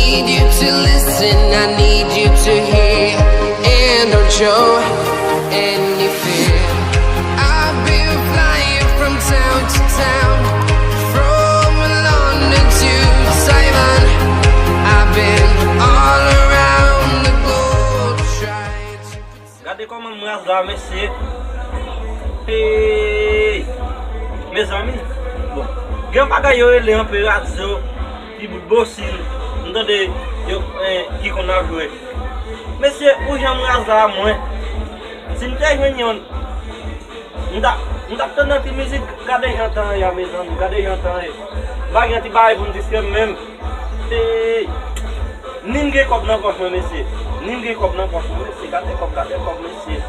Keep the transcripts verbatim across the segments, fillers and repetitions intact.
Need you to listen, I need you to hear. And don't show any fear. I've been flying from town to town, from London to Taiwan. I've been all around the globe trying to Gade kòman m raz la, mesye. Hey! Mezanmi, bon, gen bagay yo rele anperatyo, ti bout bosin, m tande yo, eh, ki konn ap jwe. Mesye, pou jan m raz la, mwen, si m te jwenn yon, m ta, m t ap tande anpil mizik, gade jan tan ye a, mezanmi, gade jan tan ye. M pa gen ti bagay pou m distrè m menm. Hey! Ni m gen kòb nan pòch mwen, mesye. Ni m gen kòb nan pòch mwen, mesye. Gade kòb, gade kòb, mesye.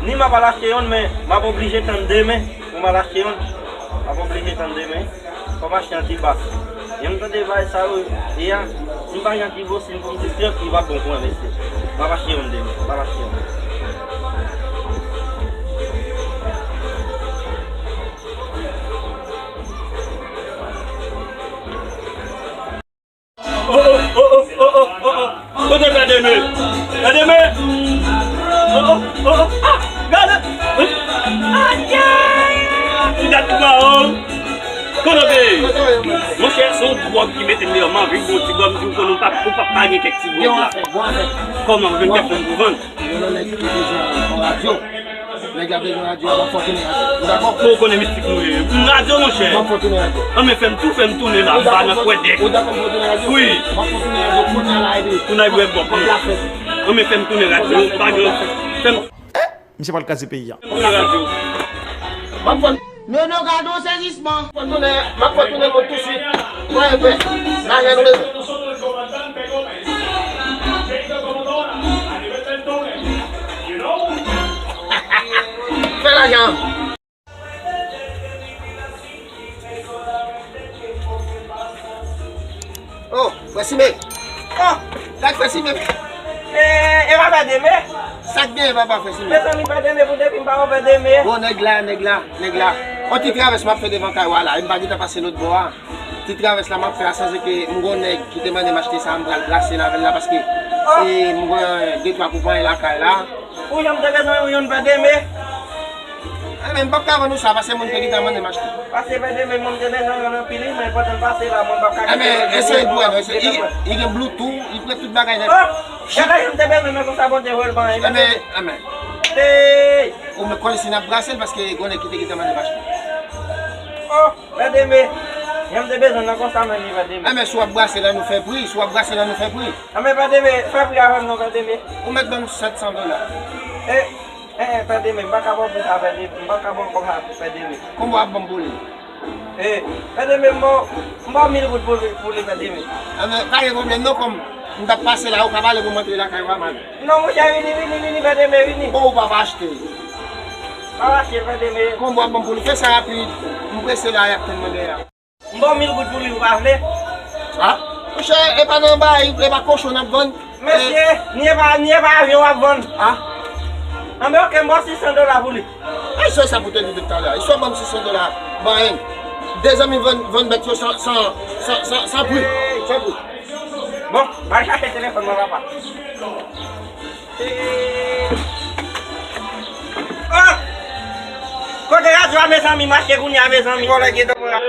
Ni m ap al achte yonn, men m ap oblije tann demen pou m al achte yonn. M ap oblije tann demen. Fò m achte yon ti bas. Jan m tande bagay sa yo ye a, si m pa gen yon ti bosin pou m distrè m, li p ap bon pou mwen, mesye. M ap achte yonn demen. M ap achte yonn. Oh, oh, oh, oh, oh, oh, oh, oh. Kote Pè Deme? Pè Deme? Oh, oh, oh, oh. Ah, gade. Ayayay. Ti dat ki mawon. Kote w te ye? Monchè, se yon dwòg ki mete m deyò. M anvi bon ti gòm, di w konnen w p ap, w p ap pa gen kèk ti gòm la. Kòman, w jwenn kèk moun pou vann? Gen yon nèg ki bezwen yon radyo. Nèg la bezwen radyo a, m ap fè w tounen radyo. Ou dakò? Bon, ou konnen mistik nou ye. Radyo, monchè. M ap fè w tounen radyo. Anben, fè m tou, fè m tounen la, m pa nan kwèdèk. Ou dakò m fè w tounen radyo? Wi. M ap fè w tounen radyo, kounye a la, epi. Kounye a, wi, bon, kòb la fèt. Anben, fè m tounen radyo, pa gen, fè m. Misye pral kraze peyi a. Tounen radyo. M ap fè w Nono, gade yon sezisman. M ap fè w tounen, m ap fè w tounen kont tousuit. Mwen, mwen, lajan nou bezwen. Fè lajan. Oh, Frè Sime. Oh, gad Frè Sime. E, e pa Pè Deme? Sa k genyen, papa, Frè Sime? Mezanmi, Pè Deme, pou depi m pa wè Pè Deme. Bon, nèg la, nèg la, nèg la. On ti travès m ap fè devan kay w a la, e m pa gentan pase lòt bò a. Ti travès la m ap fè a, sanze ke m gon nèg ki te mande m achte sa, m pral brase l avè l la, paske, e, m gon de twa kou panyen lakay la. Ou janm te bezwen yon Pè Deme? Enben, m p ap ka vann ou sa, paske moun te gentan mande m achte. Pase Pè Deme, mwen m te bezwen yon anpil, wi, men pandan m pase la, mwen m p ap ka kite. Enben, eseye pou wè non, eseye. Li gen Bluetooth, li prè tout bagay nèt. Oh! Gade jan m te bezwen men konsa, Bondye voye l ban. Enben, enben. Hey! Ou men konnen si n ap brase l, paske gon nèg ki te gentan mande m achte. Oh! Pè Deme, jan m te bezwen nan konsa menm li, Pè Deme. Enben, si w ap brase l, ann nou fè pri, si w ap brase l, ann nou fè pri. Anben, Pè Deme, fè pri avè m non, Pè Deme. Ou mèt ban m sèt san dola. E, e, e, Pè Deme, m pa ka ba w pri sa, Pè Deme, m pa ka ba w kòb sa, Pè Deme. Konbyen w ap ban m pou li? E, Pè Deme, m ba w, m ba w mil goud pou li, pou li, Pè Deme. Enben, pa gen pwoblèm non, kòm m t ap pase la, ou ka pale pou m antre lakay ou a, man. Non, monchè, vini, vini, vini, Pè Deme, vini. Bon, ou pa va achte. Pa achte, Pè Deme. Konbyen w ap ban m pou li? Fè sa rapid. M prese la, y ap tann mwen dèyè a. M ba w mil goud pou li, ou pa vle? A? Monchè, e pa nan bay, e pa kochon n ap vann. Mesye, ni e pa, ni e pa avyon w ap vann. A? Anben, oke, m ba w sis san dola pou li. Ay, se sa pou te di depi talè a. Swa ban m sis san dola, ban anyen. De zanmi vann, vann bèt yo san, san, san, san, san pri. San pri. Bon, m al chache telefòn mwen, papa. Oh! Kote radyo a, mezanmi? M achte kounye a, mezanmi. Vòlè gentan pran.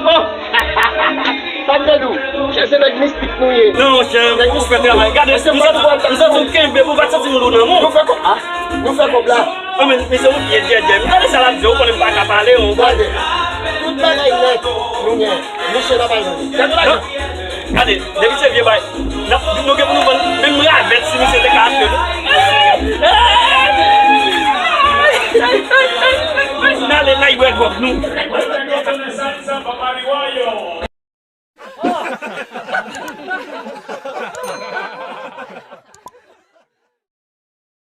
Oh! Sa m te di w, chè, se nèg mistik nou ye. Non, monchè, ou fè travay. Gade, m santi, m santi w kenbe, ou pa t santi m lou nan men w. Nou fè kòb, a, nou fè kòb la. Anben, misye, ou pye dyèdyè. Gade sa l ap di, ou konnen m pa ka pale, ou konnen. Gade, tout bagay nèt, nou gen. Misye la pa jwenn. Gade lajan. Gade, depi se vye bay, n ap, nou gen pou nou vann, menm ravèt, si misye te ka achte nou. N ale, n al bwè gwòg nou.